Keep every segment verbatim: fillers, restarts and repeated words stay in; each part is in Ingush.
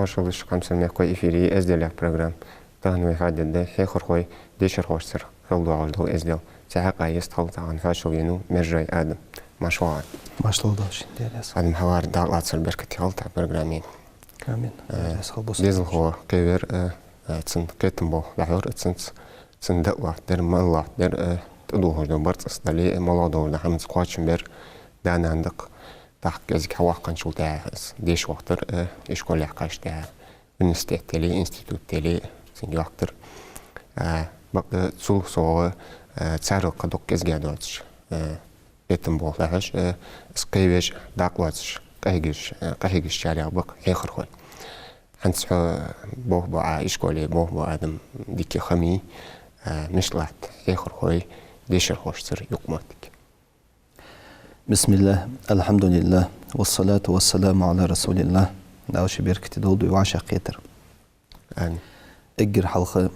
Маршал да шуга, хьамсара мехкахой, эфире я «Эздел» яха программа. Тахан вай хьадергда хьехархой дешархошцара хила доагӀаш дола эздел. Цу хьакъехьа йистхила тахан хьоашалгӀа венав Мержой Адам. Маршал валар. Маршал да шун, Даьла раьза хилва. Адам, хьавар дакъа лацар беркате хилда тха программе. Амин. Э, Даьла раьза хилва. Дезалхо кхеваьр, э, э, цун кхетам болх дӀахьор, э, цунца, цун дакъа лоаттадир, мала лоаттадир, э, тӀадувхаш дола барзкъа дале, э, малагӀа долаш да хӀаманца кхоачам бир, да-нана дакъа. ТӀаккха кӀезига хьавоаккхачул тӀехьагӀа из деша вахийтар, э, ишколе кхаьчача тӀехьагӀа. Университет яле, институт яле, цунга йоахийтар. Э, бакъда цул совгӀа, э, царел кхы дукха кӀезига доацаш, э, кхетам болх дӀахьош, э, из кхевеш, дакъа лоацаш къахьегаш, э, къахьегаш чарех ба-кх хьехархой. ХӀанз хьо болх бу Ӏа ишколе, болх бу, Адам, дика хӀама я, э, мишта латт хьехархой дешархошцара юкъмоттиг? بسم الله، الحمد لله، والصلاة والسلام على رسول الله. Дала ший беркате долда вай вӀашагӀкхетар. Амин. Эггара хьалха,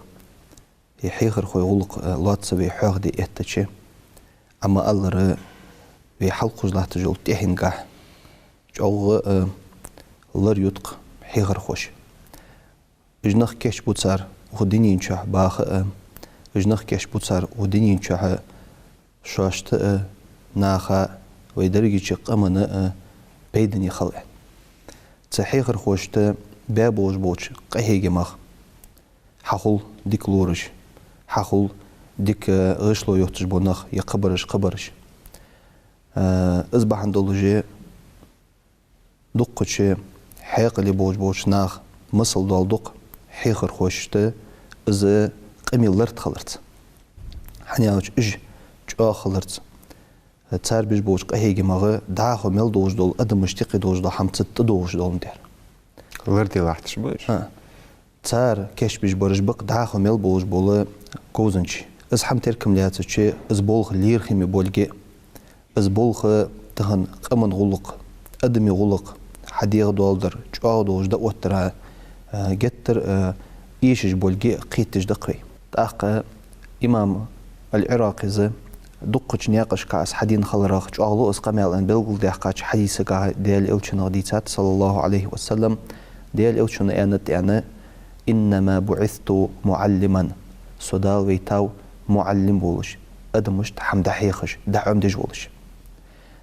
из хьехархой гӀулакх, э, лоацца вай хьоахаде эттача, Ӏа ма аллара, вай хьалкхувш латташ йола тӀехьенгахь чӀоагӀа, э, лар ю-кх хьехархоша. Уж нах кийчбу цар укх дунен чу баха а, уж нах кийчбу цар укх дунен чу шоашта а, наха а, вай дерригача къамана а пайдане хила. Цу хьехархошта баь болаш болча къахьегамах хьахул дика лораш, хьахул дика гӀишло йоацаш бола нах е кхыбараш, кхыбараш. Э, из бахьан долаш дуккхача хьаькъале болаш болча наха масал доаладу-кх хьехархошта из къамаьл лард хиларца. ХӀана аьлча уж чӀоагӀа хиларца, цар беш болча къахьегамах дӀахо мел долаш дола, адамашта юкъе долаш дола хӀама цу тӀа долаш доландаь. Ларде латташ ба уж? ХӀаа. Цар кийчбеш бараш ба-кх дӀахо мел болаш бола говзанчаш. Из хӀама теркам лаьцача, из болх лоархӀаме болга, из болх тахан къаман гӀулакх, адамий гӀулакх хьадегӀадоаладар, чӀоагӀа долаш дӀаоттадара, э, геттара, э, эшаш болга кхеташ да-кх вай. ТӀаккха имам Аль-Ӏиракъис дуккхача наькъашка из хьадена хиларах чӀоагӀлу из къамаьл аьнна белгалдаьккхача хьадисагахьа Даьла Элчангара дийцад, صلى الله عليه وسلم, Даьла Элчано аьннад аьнна: إنما بعثت معلما. Со Дала вайтав муӀаллим волаш, адамашта хӀама дӀахьехаш, дӀаӀомадеш волаш.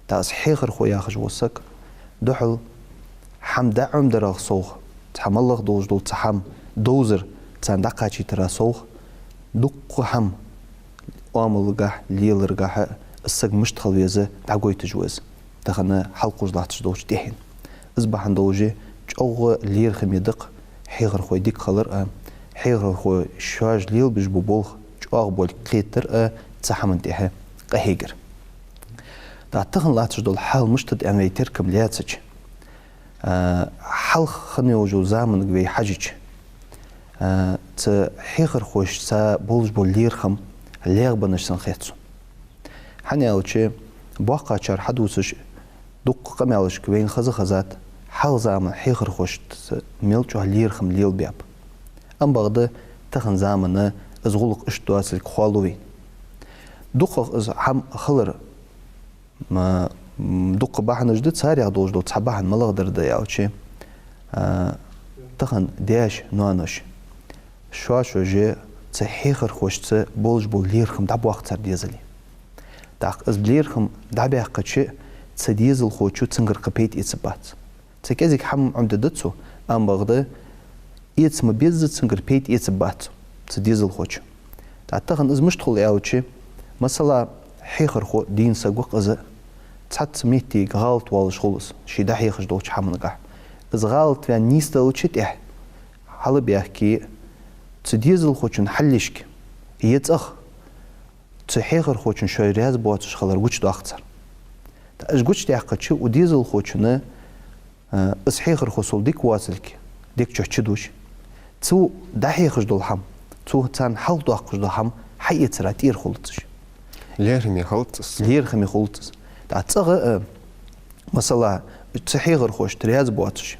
ТӀаккха из хьехархо яхаш вола саг духхьал хӀама дӀаӀомадарах совгӀа, цхьа моллагӀа долаш дола цхьа хӀама довзар царна дӀакхачийтарах совгӀа, дуккха хӀама Ӏамалгахьа, леларгахьа из саг мишта хила веза дӀагойташ ва из, тахан хьалкхувш латташ долча тӀехьенна. Из бахьан долаш чӀоагӀа лоархӀаме да-кх хьехархой дика хилар а, хьехархой шоаш лелабеш бола болх чӀоагӀа болга кхетар а, цу хӀаман тӀехьа къахьегар. ТӀаккха тахан латташ дола хьал мишта да аьнна вай теркам лаьцача, а, хьалха хинна йолаш йола заманга вай хьажача, а, цу хьехархошца болаш бола лоархӀам лоагӀбеннаш санна хет сона. ХӀана аьлча, боккхагӀчар хьадувцаш дуккха къамаьлашка вайна хаза хезад, хьалха заман хьехархошца мел чӀоагӀа лоархӀам лелабаьб. Ам бакъда тахан замана из гӀулакх иштта доацилга хоалу вайна. ДукхагӀа из хӀама хилара, ма, м, дуккха бахьанаш да, царех долаш дола цхьа бахьан малагӀа дар да аьлча, а, тахан даьша, ноаноша шоаш-шоаш цу хьехархошца болаш бола лоархӀам дӀабоаккх цар дезале. ТӀаккха из лоархӀам дӀабаьккхача, цу дезалхочо цунгара кхы пайда эцаргбац. Цу кӀезига хӀама Ӏомадаьд цо, ам бакъда эца ма безза цунгара пайда эцаргбац цу дезалхочо. ТӀаккха тахан из мишта хул аьлча, масала, хьехархо, дийна саг ва-кх из, цхьацца моттиге гӀалат воалаш хул из, ше дӀахьехаш долча хӀамангахьа. Из гӀалат ваьнна нийсделча тӀехьа, хьалабаьхке, цу дезалхочун хьалхашка е цӀагӀа цу хьехархочун шоай раьза боацаш хилар гучадоаккх цар. ТӀаккха уж гучадаьккхача, укх дезалхочунна, а, из хьехархо сел дика воацилга дег чу чудуш, цо дӀахьехаш дола хӀама, цо царна хьалхадоаккхаш дола хӀама хьаэцара тӀера хулац уж. ЛоархӀаме хулац из. ЛоархӀаме хулац из. ТӀаккха цӀагӀа, а, масала, цу хьехархошта раьза боацаш,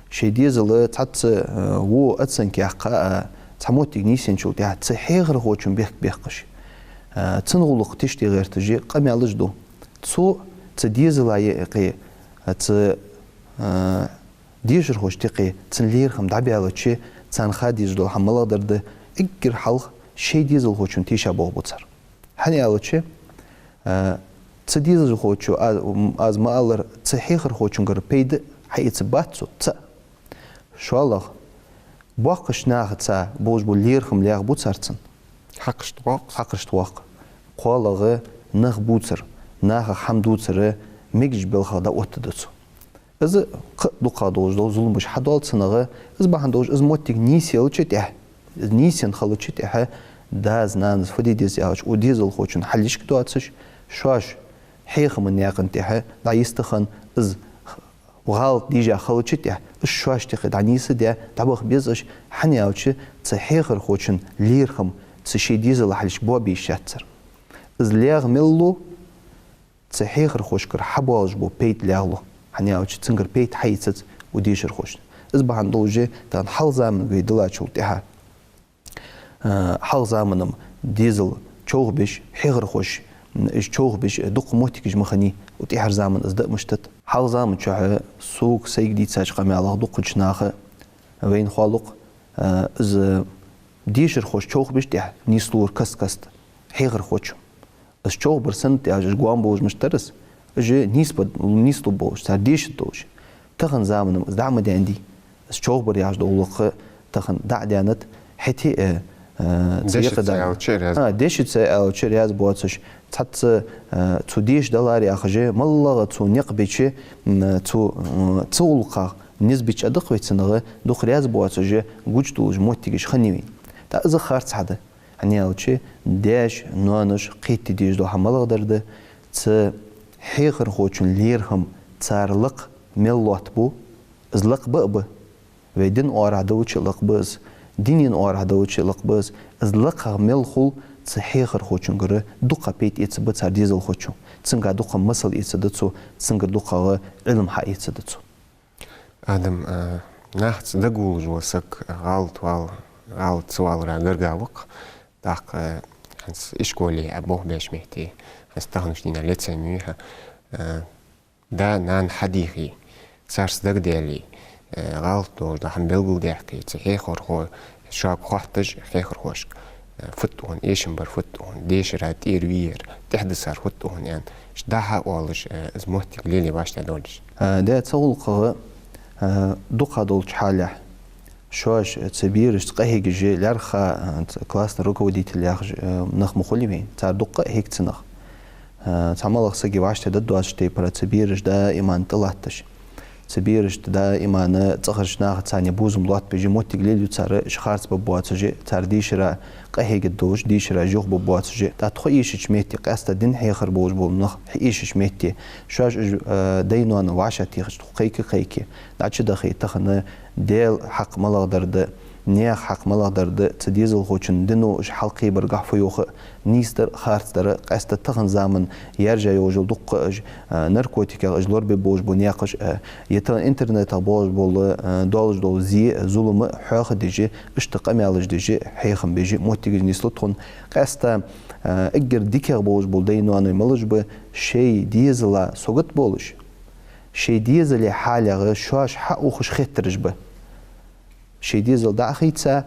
шоай дезала цхьацца, а, во оценка яьккха а, цхьа моттиг нийсъенначул тӀехьа цу хьехархочун бехк баьккхаш, а, цун гӀулакх тишде гӀерташ къамаьлаш да. Цо цу дезала юкъе, а, цу, а, Дешархошта юкъе цун лерхӀам дӀабаьлча, царна ха дезаш дола хӀама малагӀдар да, эггара хьалха шоай дезалхочун тийшаболх бу цар. ХӀана аьлча, а, цу дезалхочо, а, м, аз ма аллара, цу хьехархочунгара пайда хьаэцаргбац цо, цаӀ. ШоллагӀа, боккхача нахаца болаш бола лерхӀам лаьгӀ бу царцан. Хьакхашта воккха. Хьакхашта воккха. КхоалагӀа, нах бувцар, нахах хӀама дувцар мегаш балхах дӀаоттаду цо. Из кхы а дукхагӀа долаш дола зуламаш хьадоал цунах, из бахьан долаш из моттиг нийсъелча тӀехьа, из нийсъенна хилча тӀехьа, дас-нанас фу де деза аьлча, укх дезалхочун хьалхашка доацаш, шоаш хьехама наькъа тӀехьа дӀайистхинна, из гӀалат дийша хилча тӀехьа, уж шоашта юкъе дӀанийсдаь, дӀабаха беза уж, хӀана аьлча цу хьехархочун лерхӀам цу шоай дезала хьалхашка боабе йиш яц цар. Из лаьгӀ мел лу, цу хьехархошкара хьабоалаш бола пайда лаьгӀ лу, хӀана аьлча цунгара пайда хьаийцац укх дешархошта. Из бахьан долаш тахан хьалха заман вай диллачул тӀехьа, а, хьалха заман-м дезал човхабеш, хьехархоша, м, уж човхабеш, дукха моттигаш ма хиннай, укх тӀехьарча заман из да а мишта да. Хьалха заман чухь сога, сайга дийцача къамаьлах, дукхача наха вайна хоалу-кх, а, из дешархоша човхабеш тӀехьа нийслора каст-каста хьехархочо. Из човхабар санна тӀехьа уж гоама болаш мишта дар из, уж нийсбе-, нийслургболаш, цар дешаргдолаш. Тахан заман-м из дӀа ма даьннадий. Из човхабар яхаш дола гӀулакх тахан дӀа а даьннад, хӀаьта а, а, цу Дешац юкъе да-, аьлча раьза. А, дешац аьлча раьза боацаш, цхьацца, а, цо дешаш далар яхаш, моллагӀа цо никъ бича, м, цо, м, цу гӀулакхах низ бича а да-кх вай цунах дукха раьза боацаш, гучадоалаш моттигаш хиннай вайна. ТӀаккха из харц хӀама да. ХӀана аьлча даьша, ноаноша кхетаде дезаш дола хӀама малагӀдар да, цу хьехархочун лерхӀам цар лакха мел лоаттабу, из лакха ба а ба. Вай дина оагӀорахьа далча а лакха ба из, дунен оагӀорахьа далча а лакха ба из, из лакхагӀа мел хул, цу хьехархочунгара дукха пайда эцаргба цар дезалхочо, цунга дукха масал эцаргда цо, цунгара дукхагӀа Ӏилма хьаэцаргда цо. Адам, а, нахаца дагавувлаш вола саг гӀалат вала, гӀалат ца валара гаргга ва-кх. ТӀаккха, а, хӀанз ишколе а, болх беш метте, хӀанз таханарча дийнахьа лицей ма вий хьа, а, да-нана хьадийхе, царца дагадеале, а, гӀалат долаш дола хӀама белгалдаьккхе, цу хьехархочо шуга хоатташ, хьехархошка, а, фуд хьона эшам бар, фуд хьона дешара тӀера ве яр, тӀехьадисар фуд хьона аьнна, иштта дӀа-хьа оалаш, а, из моттиг лелае вӀаштӀехьадоалаш. А, да, цу гӀулакхах, а, дукха долча хьалах шоаш, а, цу берашца къахьегаш, лаьрххӀа, а, ц-, классный руководитель яхаш, а, нах ма хулий вайна, цар дукха а хьег цунах. А, цхьа малагӀа саг вӀаштӀехьадоалаш тайпара цу бераш даиман тӀалатташ. Цу берашта даиман цӀагӀарча нахаца царна бувзам лоаттабеш, моттиг лелаю цар, уж харцбергбоацаш, цар дешара къахьегаргдолаш, дешара уж юхабергбоацаш. ТӀаккха тхо эшача метте, къаьстта дин хьехар болаш бола нах эшача метте, шоаш уж, а, дай-ноаной вӀашагӀтехача, тхо кхайка-кхайка дӀачудахе, тахан Даьла хьакъ малагӀдар да, наьха хьакъ малагӀдар да, цу дезалхочун дино уж хьалкхебаргахьа фу йоах, нийсдар, харцдар, къаьстта тахан заман яьржа йолаш йола дукха уж, а, наркотикех уж лорабе болаш бола наькъаш, а, е тахан интернетах болаш бола, а, долаш дола зе, зулам хьоахадеш, иштта къамаьлаш деш, хьехам беш, моттигаш нийслу тхона. Къаьстта, а, эггара дикагӀа болаш бола дай-ноаной малаш ба, шоай дезала сагот болаш, шоай дезала хьалах шоаш хьаухаш хеттараш ба. Шоай дезал дӀа а хийца,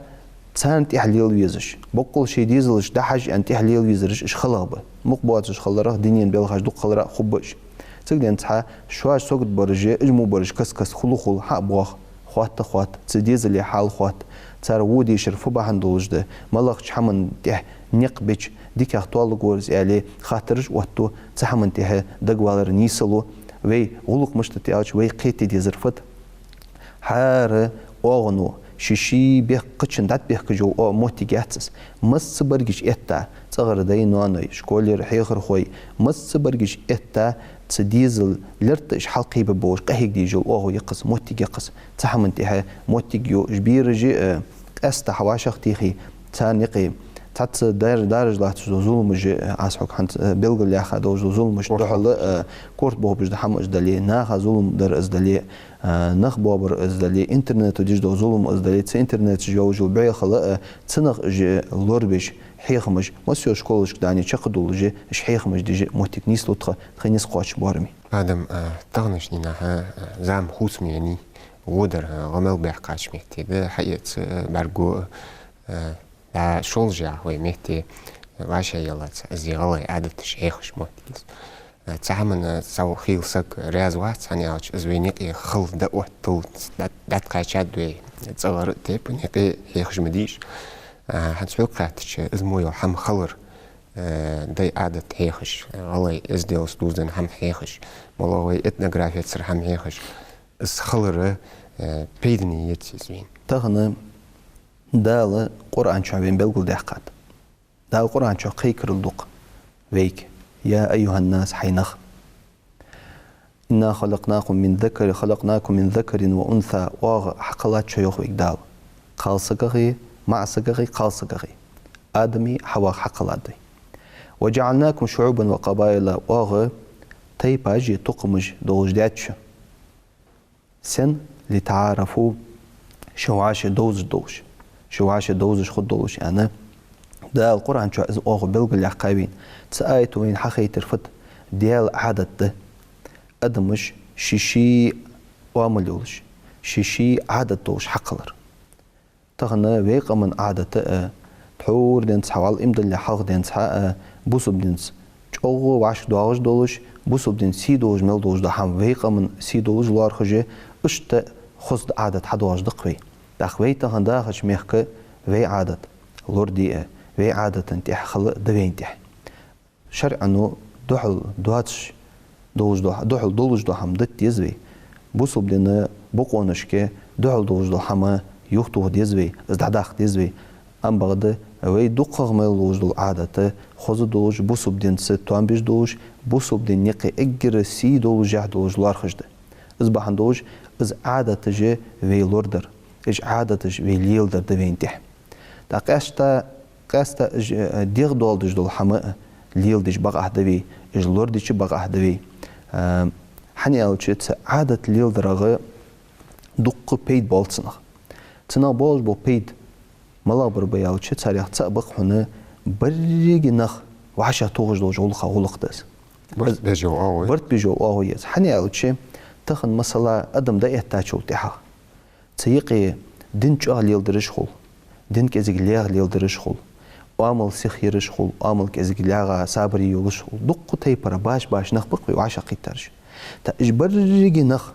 царна тӀехьа лела везаш. Боккъала шоай дезалашта дӀахьажа аьнна тӀехьа лела везараш уж халагӀа ба. Мукъа боацаш хиларах, дунен балхаш дукха хиларах хургба уж. Цига денз цхьа шоаш сагот бараш, уж мо бараш каст-каста хул-хул хьа а боах, хоатта а хоатт, цу дезала хьал хоатт, цар во дешар фу бахьан долаш да, малагӀча хӀаман тӀехьа никъ бича дикагӀа тоалургвар из аьле, хаттараш оттаду, цу хӀаман тӀехьа дагавалар нийсалу. Вай гӀулакх мишта да аьлча, вай кхетаде дезар фуд? ХӀара оагӀоно ший-ший бехк кхычунна дӀатӀабехкаш йола о-, моттиг яц из. Массабараш этта, цӀагӀара дай-ноаной, школера хьехархой, массабараш этта, цу дезала лерттӀа уж хьалкхебе болаш къахьега дезаш йола оагӀув я-кх из, моттиг я-кх из. Цу хӀаман тӀехьа моттиг я, уж бераш, э, къаьстта хьа вӀашагӀтехе, царна юкъе цхьацца дар-, дараш латташ дола зуламаш, э, аз хьога хӀанз, э, белгалъяьха долаш дола зуламаш, Корта духьала, э, корта бохабеш дола хӀама из дале, наха зулам дар из дале, а, нах боабар из дале, интернето деш дола зулам из дале, цу интернета чу йолаш йола бӀехал, а, цунах уж лорабеш хьехамаш, массайолча школашка дӀа а чакхдоалаш, уж хьехамаш деш моттиг нийслу тха, тха низ кхоачаш боараме. Адам, а, таханарча дийнахьа, а, зама хувцам еннай, Водар, э, гӀа мел баьккхача метте да, хьаэца, э, бӀаргагу, э, да, шолжа вай метте, э, вӀашагӀъеллац, из гӀалгӀай Ӏадаташ хьехаш мотт я из. Э, цу хӀаманна цхьа хийла саг раьза вац, хӀана аьлча из вайна юкъе хала дӀаоттал, дӀа-, дӀатӀакхаьчад вай, цӀагӀара тайпан юкъе хьехаш ма дий уж. Э, хӀанз хьога хаьттача, из мо йола хӀама хилар, э, дай Ӏадат хьехаш, гӀалгӀай эзделаца дувзаденна хӀама хьехаш, малагӀа вай этнографецара хӀама хьехаш, из хилар, э, пайдане яц из вайна. Тахан Дала Къуръан чу вайна белгалдаьккхад. Дала Къуръан чу кхайкарал ду-кх вайга: «يا أيها الناس», хӀай нах. «إنا خلقناكم من ذكر، خلقناكم من ذكر وأنثى», оаха хьакхеллад шо, йоах вайга Дала. КхалсагагӀеи, маӀасагагӀеи, кхалсагагӀеи. Адамеи Хьаваи хьакхеллад вай. «وجعلناكم شعوبا وقبائل», оаха тайпаши тукхамаши долаш даьд шо. Сен? «لتعارفوا», шо вӀаши довзаш долаш. Шо вӀаши довзаш хургдолаш, аьнна, Дала Къуръан чу из оаха белгалъяьккхай вайна. Цу аято вайна хьахайтар фуд? Даьла Ӏадат да адамаш ший-ший оамал йолаш, ший-ший Ӏадат долаш хьакхеллар. Тахан вай къаман Ӏадат а, тхьовра денз хьа вӀалла иман диллале хьалха денз хьа а, бусалба динца чӀоагӀа вӀашкадоагӀаш долаш, бусалба динца сий долаш мел долаш да хӀама, вай къаман сий долаш лоархӀаш а, иштта хоза Ӏадат хьадоагӀаш да-кх вай. ТӀаккха вай тахан дахача мехка вай Ӏадат лораде а, вай Ӏадата тӀехьа хила а да вайна тӀехь. ШарӀо духьал доацаш долаш дола, духьал долаш дола хӀама дита деза вай. Бусалба дина бокъонашка духьал долаш дола хӀама юхатоха деза вай, из дӀадаккха деза вай. Амма бакъда вай дукхагӀа мел долаш дола Ӏадат хоза долаш, бусалба динца тоам беш долаш, бусалба дина юкъе эггара сий долашехь долаш лоархӀаш да. Из бахьан долаш, из Ӏадаташ вай лорадар, уж Ӏадаташ вай леладар да вайна тӀехь. ТӀаккха къаьстта, къаьстта уж, э, дегӀадоаладеш дола хӀама а леладеш бакъахьа да вай, уж лорадича бакъахьа да вай. Э, хӀана аьлча, цу Ӏадат леладарах дукха пайда боал цунах. Цунах боалаш бола пайда малагӀбар ба аьлча, царех цаӀ ба-кх хьона беррига нах вӀашагӀтохаш долча гӀулакхех гӀулакх да из. Барт беш йола оагӀув я из. Барт беш йола оагӀув я из. ХӀана аьлча, тахан, масала, адам дӀаэттачул тӀехьагӀа цу юкъе дин чӀоагӀа леладераш хул, дин кӀезига лаьгӀа леладераш хул, оамал сиха яраш хул, оамал кӀезига лаьгӀа, сабаре йолаш хул. Дукха тайпара башха-башха нах ба-кх вай вӀашагӀкхийттараш. ТӀаккха уж беррига нах,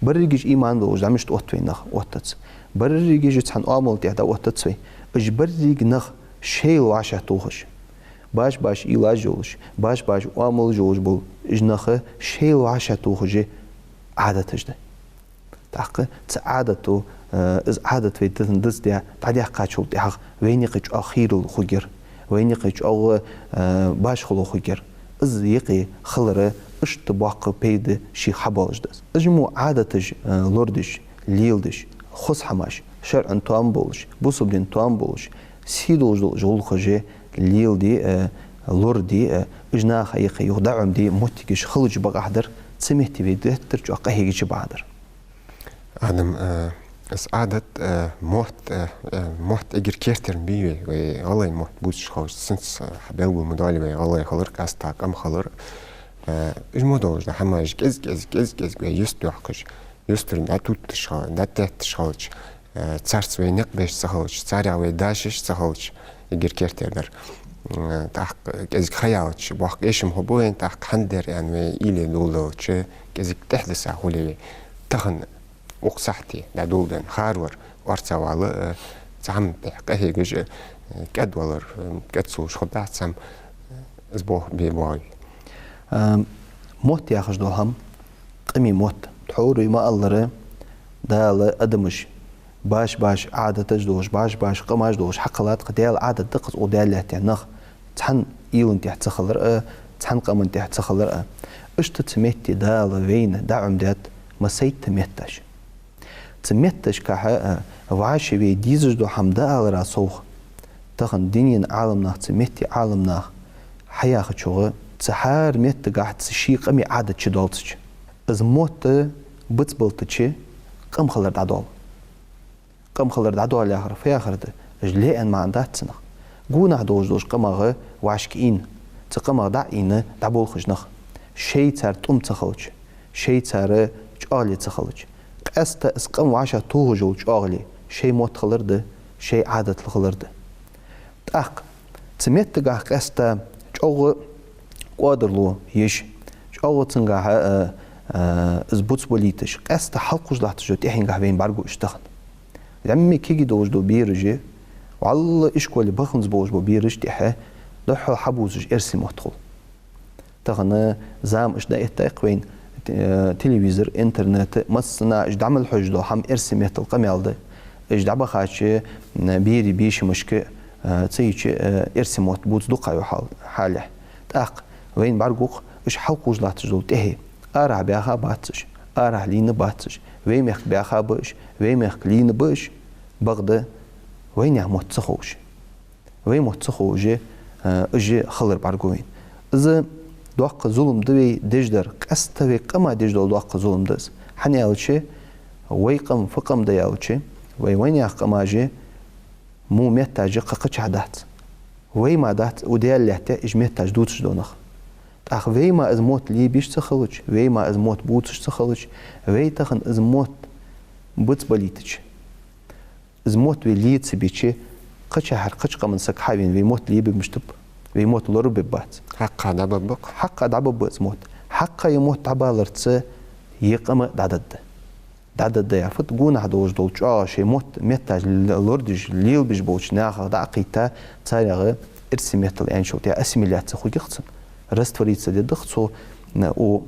берригаш иман долаш дӀа мишта отт вай нах, оттац. Берригаш цхьан оамала тӀа дӀаоттац вай. Уж беррига нах шоайла вӀашагӀтохаш, башха-башха уйлаш йолаш, башха-башха оамалаш йолаш бола уж нах шоайла вӀашагӀтохаш Ӏадаташ да. ТӀаккха цу Ӏадато, э, из Ӏадат вай дитан дицдаь дӀадаьккхачул тӀехьагӀа вайна юкъе чӀоагӀа хийрал хургьяр, вайна юкъе чӀоагӀа, э, башхало хургьяр. Из юкъе хилара иштта боккха пайда шийх хьабоалаш да из. Уж мо Ӏадаташ, э, лорадеш, леладеш, хоза хӀамаш, шарӀан тоам болаш, бусалба дина тоам болаш, сий долаш дола уж гӀулакхаш леладе а, лораде а, уж наха юкъе юха дӀаӀомаде моттигаш хилча бакъахьа дар, цу метте вай геттара чӀоагӀа къахьегача бакъахьа дар. Адам, э, из Ӏадат, э, мотт, э, э, мотт эггара кертерам бий вай, вай гӀалгӀай мотт бувцаш хилча, цунца, э, хьабелгал ма доалий вай гӀалгӀай хилар, къаьстта къам хилар. Э, уж мо долаш да хӀамаш кӀез-кӀез, кӀез-кӀезига вай юстадоахаш, юстара дӀатотташ хилча, дӀатетташ хилча, э, царца вай никъ беш ца хилча, царех вай дашаш ца хилча, эггара кертера дар. Э, тӀаккха кӀезига ха яьлча, боккха эшам хургба вайна, тӀаккха хӀана дер аьнна вай уйла доладелча, кӀезига тӀехьадиса хуле вай. Тахан укх сахьате дӀадоладенна, хӀара вар орцагӀвала, э, цхьа хӀаман тӀехьа къахьегаш, э, кӀаьдвалар, э, кӀаьд ца луш хургдац цхьа хӀама, э, из бох бе боагӀий. Э, мотт яхаш дола хӀама, къамий мотт. Тхьовра вай ма аллара, Дала адамаш башха-башха Ӏадаташ долаш, башха-башха къамаш долаш хьакхеллад-кх. Даьла Ӏадат да-кх из, укх Даьла лаьттан нах цхьан уйлан тӀа ца хилар а, цхьан къаман тӀа ца хилар а. Иштта цу метте Дала вайна дӀаӀомадаьд массайтта метташ. Цу метташкахьа, а, вӀаши вай дезаш дола хӀама дӀааларал совгӀа, тахан дунен Ӏаламнах, цу метте Ӏаламнах хьаяхачох, цу хӀара меттагахьа цу ший къамий Ӏадат чудоаллача, из мотт бицбалтача, къам хилар дӀадоал. Къам хилар дӀадоал яхар фу яхар да? Уж ле аьнна маӀан дац цунах. Гонахьа долаш долча къамагӀа вӀашка ийна, цу къамагӀа дӀа а ийна дӀаболхаш нах. Шоай цар тӀум ца хилча, шоай цар чӀоагӀале ца хилча, Къаьстта из къам вӀашагӀтохаш йола чӀоагӀал шоай мотт хилар да, шоай Ӏадатал хилар да. ТӀаккха цу меттагахьа къаьстта чӀоагӀа кӀоадарло еш, чӀоагӀа цунгахьа, а, а, из буц балийташ, къаьстта хьалкхувш латташ йола тӀехьенгахьа вайна бӀаргагу уж тахан. ЗӀамига кегий долаш дола бераш, вӀалла ишколе баханза болаш бола бераш тӀехьа духхьал хьабувцаш эрсий мотт хул. Тахан зама иштта дӀаэттай-кх вайна, э, телевизор, интернет, массанахьа уж дӀа мел хьожаш дола хӀама эрсий меттала къамаьл да. Уж дӀабахача, м, берий бешамашка, э, цу йича, э, эрсий мотт бувца дукха ха йола хьал-, хьалехь. ТӀаккха вайна бӀаргагу-кх уж хьалкхувш латташ дола тӀехье. Арахьа баьха бац уж, арахьа лийнна бац уж, вай мехка баьха ба уж, вай мехка лийнна ба уж, бакъда вайнаьха мотт ца ховш. Вай мотт ца ховш, э, уж хилар бӀаргагу вайна. Из доккха зулам да вай деш дар, къаьстта вай къама деш дола доккха зулам да из. ХӀана аьлча, вай къам фу къам да аьлча, вай вайнаьха къамаш, во метташ кхы кхычахьа дац. Вай мара дац, укх Даьла лаьтта уж метташ дувцаш дола нах. ТӀаккха вай мара из мотт лебеш ца хилча, вай мара из мотт бувцаш ца хилча, вай тахан из мотт буц балийтача, из мотт вай ле ца бича, кхычахьара кхыча къаман саг хьавена вай мотт лебе мишта ба, вай мотт лорабергбац. Хьакха дӀабаргба-кх. Хьакха дӀабаргба из мотт. Хьакха из мотт дӀабаларца из къам дӀадоаргда. ДӀадоаргда яхар фуд, гонахьа долаш дола чӀоагӀа шоай мотт, метташ л-, лорадеш, лелабеш болча нахах дӀа а кхийтта, царех эрсий меттала аьнначул тӀехьа ассимиляци хургья-кх цун. Раствориться дергда-кх цо, м, укх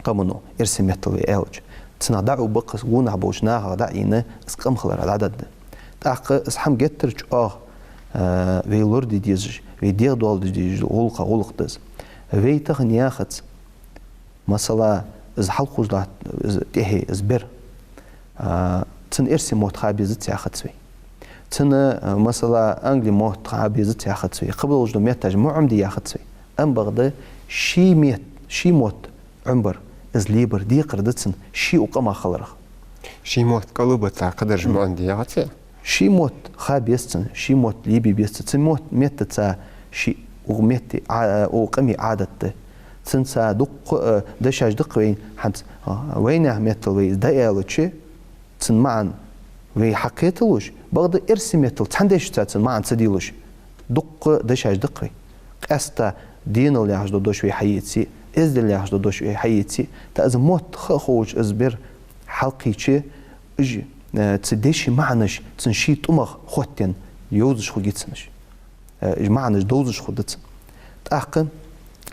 къамано, эрсий меттала вай аьлча. Цунах дӀаӀу баккхас гонахьа болча нахах дӀаийна, из къам хиларах дӀадоаргда. ТӀаккха из хӀама геттара чӀоагӀа, а, вай лораде дезаш, вай дегӀадоаладе дезаш дола гӀулакх, гӀулакх да из. Вай тахан яхац, масала, из хьалкхувш латт-, из тӀехье, из бер, а, цунна эрсий мотт ха безац яхац вай. Цунна, а, масала, англи мотт ха безац яхац вай. Кхыболаш дола метташ ма Ӏомаде яхац вай. Амма бакъда ший мет-, ший мотт Ӏомабар, из лебар декхар да цунна ший укх къамах хиларах. Ший мотт кӀалбита кхыдараш ма Ӏомаде яхац вай. Ший мотт ха беза цунна, ший мотт лебе беза цунна. Цу мотт-, меттаца ший укх метте Ӏа-, укх къаме Ӏадат да. Цунца дуккха, э, дешаш да-кх вайна хӀанз, а, вайнаьха меттала вай из дӀааьлча, цун маӀан вай хьакхеталуш, бакъда эрсий меттала цхьан дешаца цун маӀан ца делуш, дуккха дешаш да-кх вай. Къаьстта денал яхаш дола дош вай хьаэце, эздел яхаш дола дош вай хьаэце, тӀаккха из мотт ха а ховш, из бер хьалкхийча, уж, э, цу дешай маӀанаш цун ший тӀумах хоттаденна йовзаш хургья цунна уж. Э, уж маӀанаш довзаш хургда цунна. ТӀаккха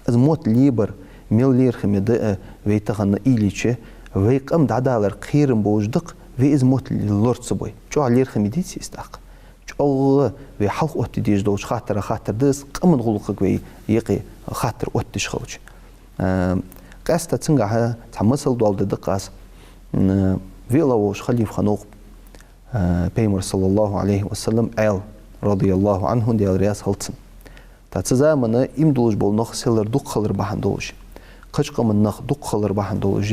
из мотт лебар мел лерхӀаме да, э, вай тахан уйла йича, вай къам дӀадалар кхерам болаш да-кх, вай из мотт лора ца бой. ЧӀоагӀа лерхӀаме деций из тӀаккха? ЧӀоагӀа вай хьалха оттаде дезаш долча хаттарах хаттар да из, къаман гӀулакхага вай юкъе хаттар оттадеш хилча. Э, къаьстта цунгахьа цхьа масал доаладергда-кх аз. М, виълагӀа волча халифа хиннав-кх, э, Пайхамара, صلى الله عليه وسلم, Ӏаьла, رضي الله عنه, Даьла раьза хилва цунна. ТӀаккха цу заман иман дуллаш бола нах селлара дукха хилар бахьан долаш, кхыча къаман нах дукха хилар бахьан долаш,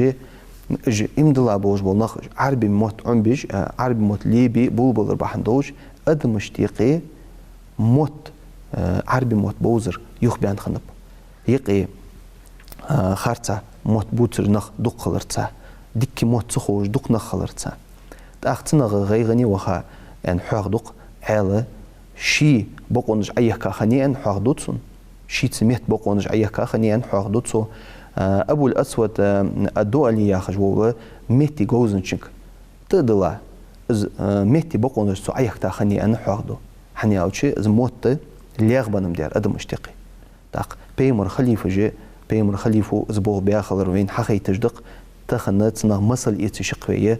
уж иман дилла болаш бола нах Ӏарбий мотт Ӏомабеш, э, Ӏарбий мотт лебе болабалар бахьан долаш, адамашта юкъе мотт, э, Ӏарбий мотт бовзар юхабаьнна хиннаб. Юкъе, а, харцахьа мотт бувцаш нах дукха хиларца, дикка мотт ца ховш дукха нах хиларца. ТӀаккха цунах гӀайгӀане ваха, аьнна, хьоахаду-кх Ӏаьла, ший бокъонаш Ӏоехка хиннай, аьнна, хьоахаду цо. Шийца метта бокъонаш Ӏоехка хиннай, аьнна, хьоахаду цо. А, Абул-Асвад, а, ад-Дуали яхаш вола метте говзанчунга тӀа а дилла, из, а, метте бокъонаш цо Ӏоехка хиннай, аьнна, хьоахаду. ХӀана аьлча, из мотт легӀабенна ма дар адамашта юкъе. ТӀаккха Пайхамара халифаш, Пайхамара халифо из болх баь хилар вайна хьахайташ да-кх, тахан цунах масал эца йиш я-кх вай,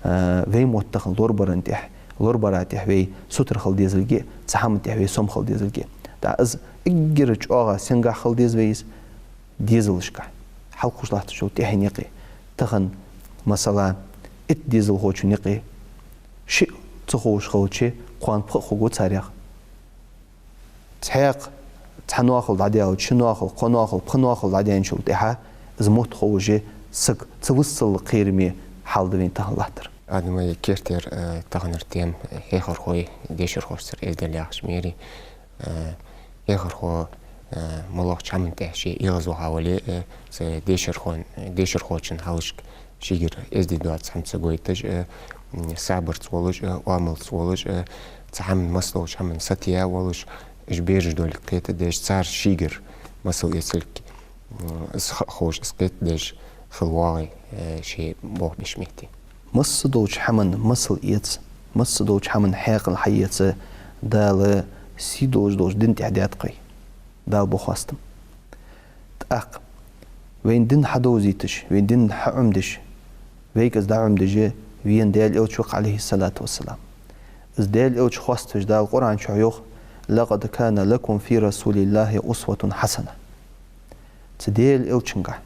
а, вай мотт тахан лорабара тӀехьа, лорабара тӀехьа вай сутара хила дезалга, цу хӀаман тӀехьа вай сом хила дезалга. ТӀаккха из эггара чӀоагӀа сенгахьа хила деза вай из? Дезалашкахьа, хьалкхувш латташ йола тӀехьен юкъе. Тахан, масала, итт дезалхочун юкъе шиъ ца ховш хилча, кхоана пхиъ хургва царех. Цхьаькха цхьа ноахал дӀадаьлча, ши ноахал, кхо ноахал, пхи ноахал дӀадаьнначул тӀехьа из мотт ховш саг ца виссалла кхераме хьал да вайна тахан латтар. Адамий кертера, э, таханара тема хьехархой, дешархошцара эздел яхаш ма ярий. Э, хьехархо, э, моллагӀча хӀаман тӀа ше эгӀазваха вале, э, цу дешархон-, дешархочун хьалхашка Шийгара эздий доацар хӀама ца гойташ а, м, сабарца волаш а, оамалца волаш а, цхьа хӀаман, мел долча хӀаман сатийя волаш, уж бераш долга кхетадеш, цар шийгара масал эцалга, м, из ха-, ховш, из кхетадеш хила воагӀий, э, ший болх беш метте. Масса долча хӀаман масал эца, масса долча хӀаман хьаькъал хьаэца Дала сий долаш долча дина тӀа даьд вай. Дала ба хоастам. ТӀаккха вайна дин хьадовзийташ, вайна дин хьаӀомадеш, вайга из дӀаӀомадеш вена Даьла Элча ва-кх, Ӏалайхи ссалату вассалам. Из Даьла Элча хоаставеш Дала Къуръан чу йоах: «لقد كان لكم في رسول الله أسوة حسنة». Цу Даьла Элчангахь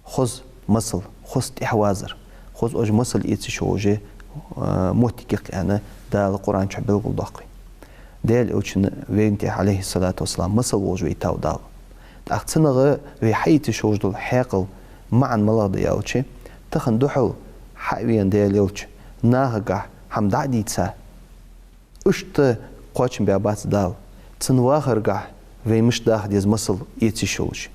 хоза масал, хоза тӀехьавазар, хоза оаш масал эца йиш йолаш, а, моттиг я-кх аьнна, Дала Къуръан чу белгалдоаккх вайна. Даьла Элчан вайна тӀа, Ӏалайхи ссалату вассалам, масал волаш вайтав Дала. ТӀаккха цунах вай хьаэца йиш йолаш дола хьаькъал, маӀан малагӀа да аьлча, тахан духьал хьавена Даьла Элча, нахагахь хӀама дӀа а дийца, иштта кхоачам баь бац Дала. Цун вахаргахь вай мишта даха деза масал эца йиш йолаш.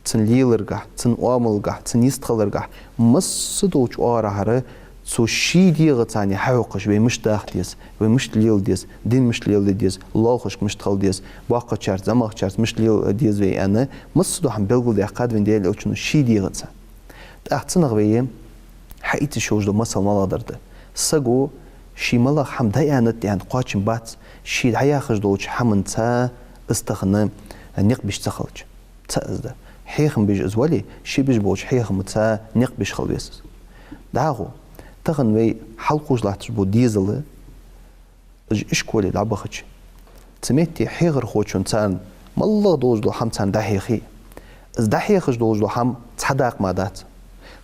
Цун леларгахь, цун оамалгахь, цун йистхиларгахь, масса долча оагӀорахьара цо ший дегӀаца хьахьокхаш, вай мишта даха деза, вай мишта леладе деза, дин мишта леладе деза, лоалахошка мишта хила деза, боккхачарца, зӀамагӀчарца мишта леладе деза вай аьнна, масса дола хӀама белгалдаьккхад вайна Даьла Элчано ший дегӀаца. ТӀаккха цунах вай хьаэца йиш йолаш дола масал малагӀдар да? Саго ше малагӀа хӀама дӀааьннад аьнна кхоачам бац, ше дӀаяхаш долча хӀаманца из тахан никъ беш ца хилча. Цаӏ из да. Хьехам беш из вале, ше беш болча хьехамца никъ беш хила веза из. ДӀахо, тахан вай хьалкхувш латташ бола дезал, уж ишколе дӀабахача, цу метте хьехархочунна царна малагӀа долаш дола хӀама царна дӀахьехе, из дӀахьехаш долаш дола хӀама цхьа дакъа мара дац.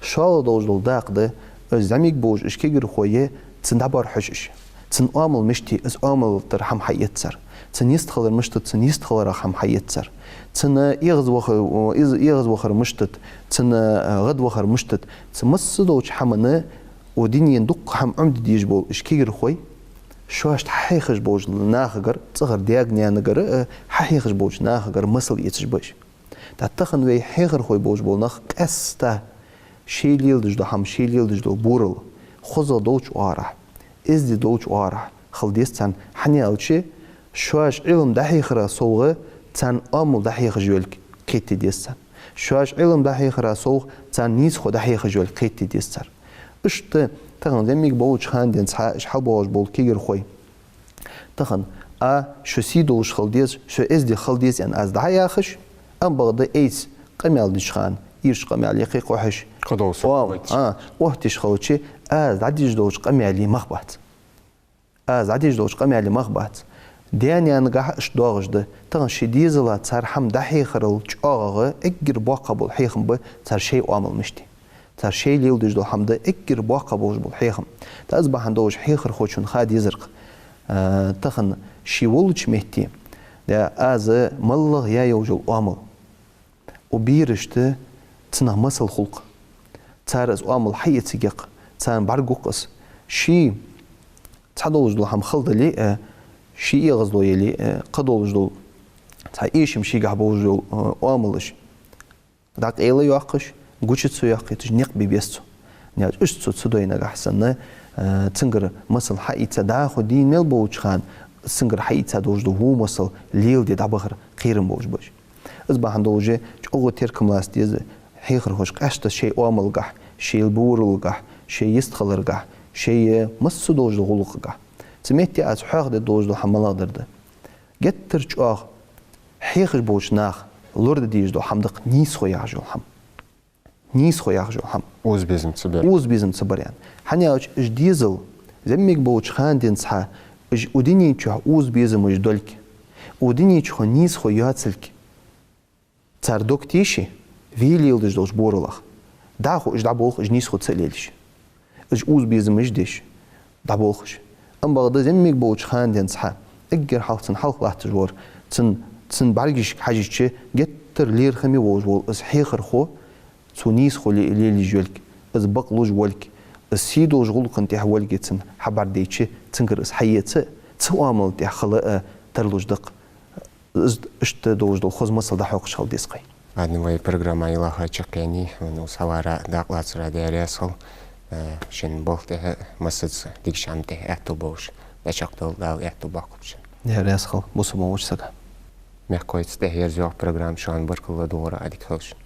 ШоллагӀа долаш дола дакъа да, уж зӀамига болаш, уж кагирхой я, цунна дӀабоархӀаш уж. Цун оамал мишта я, из оамал тӀара хӀама хьаэц цар. Цун йистхилар мишта да, цун йистхиларах хӀама хьаэц цар. Цун эгӀазвахар, из эгӀазвахар мишта да, цун гӀадвахар мишта да. Цу масса долча хӀаманна, укх дунен дукха хӀама Ӏомаде дезаш бола уж кагирхой, шоашта хьехаш болча нахагара, цӀагӀара даьга-наьнагара, э, хьехаш болча нахагара масал эцаш ба уж. ТӀаккха тахан вай хьехархой болаш бола нах къаьстта шоай леладеш дола хӀама, шоай леладеш дола бурал хозагӀа долча оагӀорахьа, эздий долча оагӀорахьа хила деза царна, хӀана аьлча шоаш Ӏилма дӀахьехара совгӀа царна оамал дӀахьехаш йолга кхета деза царна. Шоаш Ӏилма дӀахьехара совгӀа царна нийсхо дӀахьехаш йолга кхета деза царна. Иштта тахан зӀамига болча хана денз хьа-, уж хьалбоагӀаш бола кагирхой. Тахан а шо сий долаш хила деза, шо эздий хила деза аьнна аз дӀаяхаш, ам бакъда айса къамаьл деча хана, ирча къамаьл я-кх къахьош. Кхыдола саг О, гойташ. А, отташ хилча, аз дӀадеш долча къамаьла мах бац. Аз дӀадеш долча къамаьла мах бац. Даь-наьнагахьа иштта доагӀаш да. Тахан ший дезала цар хӀама дӀахьехарал чӀоагӀагӀа эггара боккха бола хьехам ба цар шоай оамал мишта я. Цар шоай леладеш дола хӀама да эггара боккха болаш бола хьехам. ТӀаккха из бахьан долаш хьехархочунна ха дезар-кх, а, тахан ше волча метте, да, аз малагӀа яь йолаш йола оамал. Укх берашта цунах масал хул-кх. Цар из оамал хьаэцаргья-кх, царна бӀаргагу-кх из. Ше цхьа долаш дола хӀама хала дале а, ше эгӀазло яле а, кхыдолаш дола цхьа эшам шийгахь болаш йола, э, оамалаш дӀакъайла йоаккхаш, гуча ца йоаккхийташ, никъ бе беза цо. Нелж иштта цо ца дой нагахь санна, э, цунгара масал хьаийца, дӀахо дийна мел болча хана цунгара хьаийца долаш дола во масал леладе дӀабахар кхерам болаш ба уж. Из бахьан долаш чӀоагӀа теркам лаца деза хьехархошка къаьстта шоай оамалгахь, шоай буралгахь, шоай йистхиларгахь, шоай масса долаш дола гӀулакхагахь. Цу метте аз хьоахаде долаш дола хӀама малагӀдар да? Геттара чӀоагӀа хьехаш болча наха лораде дезаш дола хӀама да-кх нийсхо яхаш йола хӀама. Нийсхо яхаш йола хӀама. Озабезам ца бар. Озабезам ца бар аьнна. ХӀана аьлча уж дезал, зӀамига болча хана денз хьа, уж укх дунен чухь озабезамаш долга, укх дунен чухь нийсхо йоацалга, цар дог теше, вай леладеш долча буралах, дӀахо уж дӀаболх, уж нийсхо ца лелаш. Уж озабезамаш деш, дӀаболхаш. Ам бакъда зӀамига болча хана денз хьа, эггара хьалха цун хьалха латташ вар, цун, цун бӀаргашка хьежача, геттара лерхӀаме волаш вола из хьехархо, цо нийсхо ле-, лелаеш йолга, из бакълуш волга, из сий долча гӀулакха тӀа волга цунна хьабӀаргадайча, цунгара из хьаэца, цу оамала тӀа хила а тарлуш да-кх. Из иштта долаш дола хоза масал дӀахьокхаш хила деза-кх вай. Ладно, вай программа йилла хьачакхъяьннай, вайна укхаза хьаварах дакъа лацарах Даьла раьза хилва. Э, шун болх тӀехьа массаза дикача хӀаман тӀехьа аьттув болаш дӀачакхдовла, Дала аьттув боаккхалба шун. Даьла раьза хилва, бусалба волча сага. Мехкахой, цу тӀа ерзайоагӀа программа, шоана баркал ладувгӀарах, Ӏадика хийла шун.